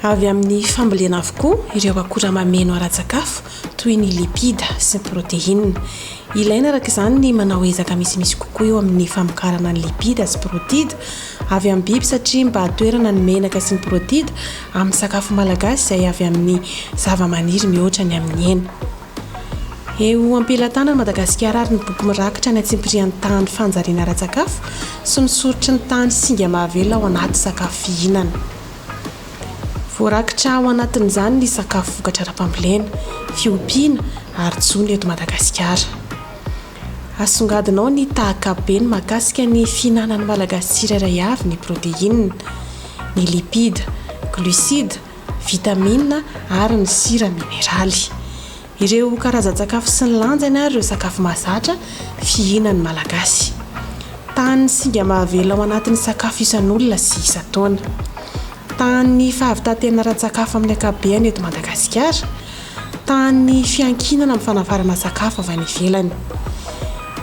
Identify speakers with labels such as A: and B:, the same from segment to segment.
A: Avy amin'ny fambolena avokoa ireo akora mameno ara-tsakafo toy ny lipida sy ny proteina. Ilaina araka izany ny manao ezaka misimisy kokoa eo amin'ny famokarana ny lipida sy protida avy amin'ny biby satria mba toerana ny menaka sy ny protida amin'ny sakafo malagasy izay avy amin'ny zavamaniry mihoatra ny amin'ny hena. Eo am-pelatanan'i Madagasikara ary ny boky mirakitra ny antsimpirihan'ny tahan'ny fanjariana ara-tsakafo sy ny soritry ny tahan'ny singa mahavelona ao anaty sakafo fihinana. Voarakitra ao anatin'izany ny sakafo vokatra ara-pambolena, fiompiana ary jono eto Madagasikara. Asongadina ao ny taha ankapobeny mahakasika ny fihinanan'ny Malagasy tsirairay avy ny proteina, ny lipida, glucide, vitamina ary ny sira mineraly. Ireo karazan-tsakafo sy ny lanjany ary ireo sakafo mahazatra fihinan'ny Malagasy. Tahan'ny singa mahavelona ao anatin'ny sakafo isan'olona sy isan-taona. Tahan'ny fahavitan-tena ara-tsakafo amin'ny ankapobeny eto Madagasikara. Tahan'ny fiankinana amin'ny fanafarana sakafo avy any ivelany.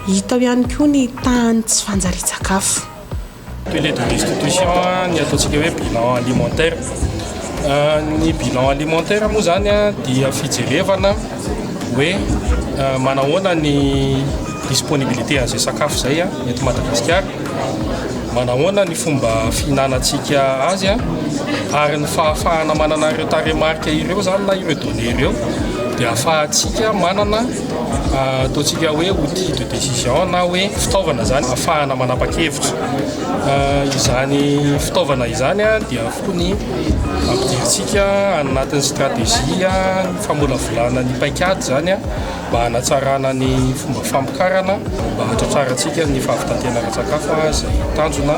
A: Hita ao ihany koa ny tahan'ny tsy fanjarian-tsakafo.
B: Télé de restitution ny ataontsika hoe bilan alimentaire. Ny bilan alimentaire moa zany dia fijerevana hoe manahoana ny disponibilité an'izay sakafo izay eto Madagasikara, manahoana ny fomba fihinanantsika azy ary ny fahafahana manana ireo tarehimarika ireo zany na ireo données ireo dia ahafahantsika manana ataontsika hoe outil de décision na hoe fitaovana zany ahafahana manapa-kevitra. Izany fitaovana izany dia tokony ampidirintsika anatin'ny stratégie famolavolana ny paikady zany mba hanatsarana ny fomba famokarana mba hahatratrarantsika ny fahavitan-tena ara-tsakafo izay tanjona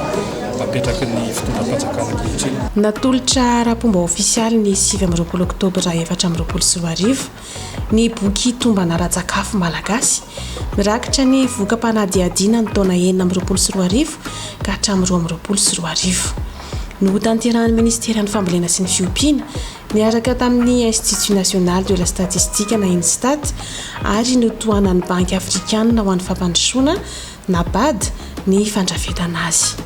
B: apetraky ny fitondram-panjakana ankehitriny.
A: Natolotra ara-pomba ofisialy ny 29 oktobra 2024 Ny boky Tombana ara-tsakafo malagasy, mirakitra ny voka-panadihadiana ny taona 2026 ka hatramin'ny 2022. Notanterahin'ny Minisiteran'ny Fambolena sy ny Fiompiana, niaraka tamin'ny Institut National de la Statistique na Instat ary notohanan'ny Banky Afrikanina ho an'ny Fampandrosoana na bad ny fandrafetana azy.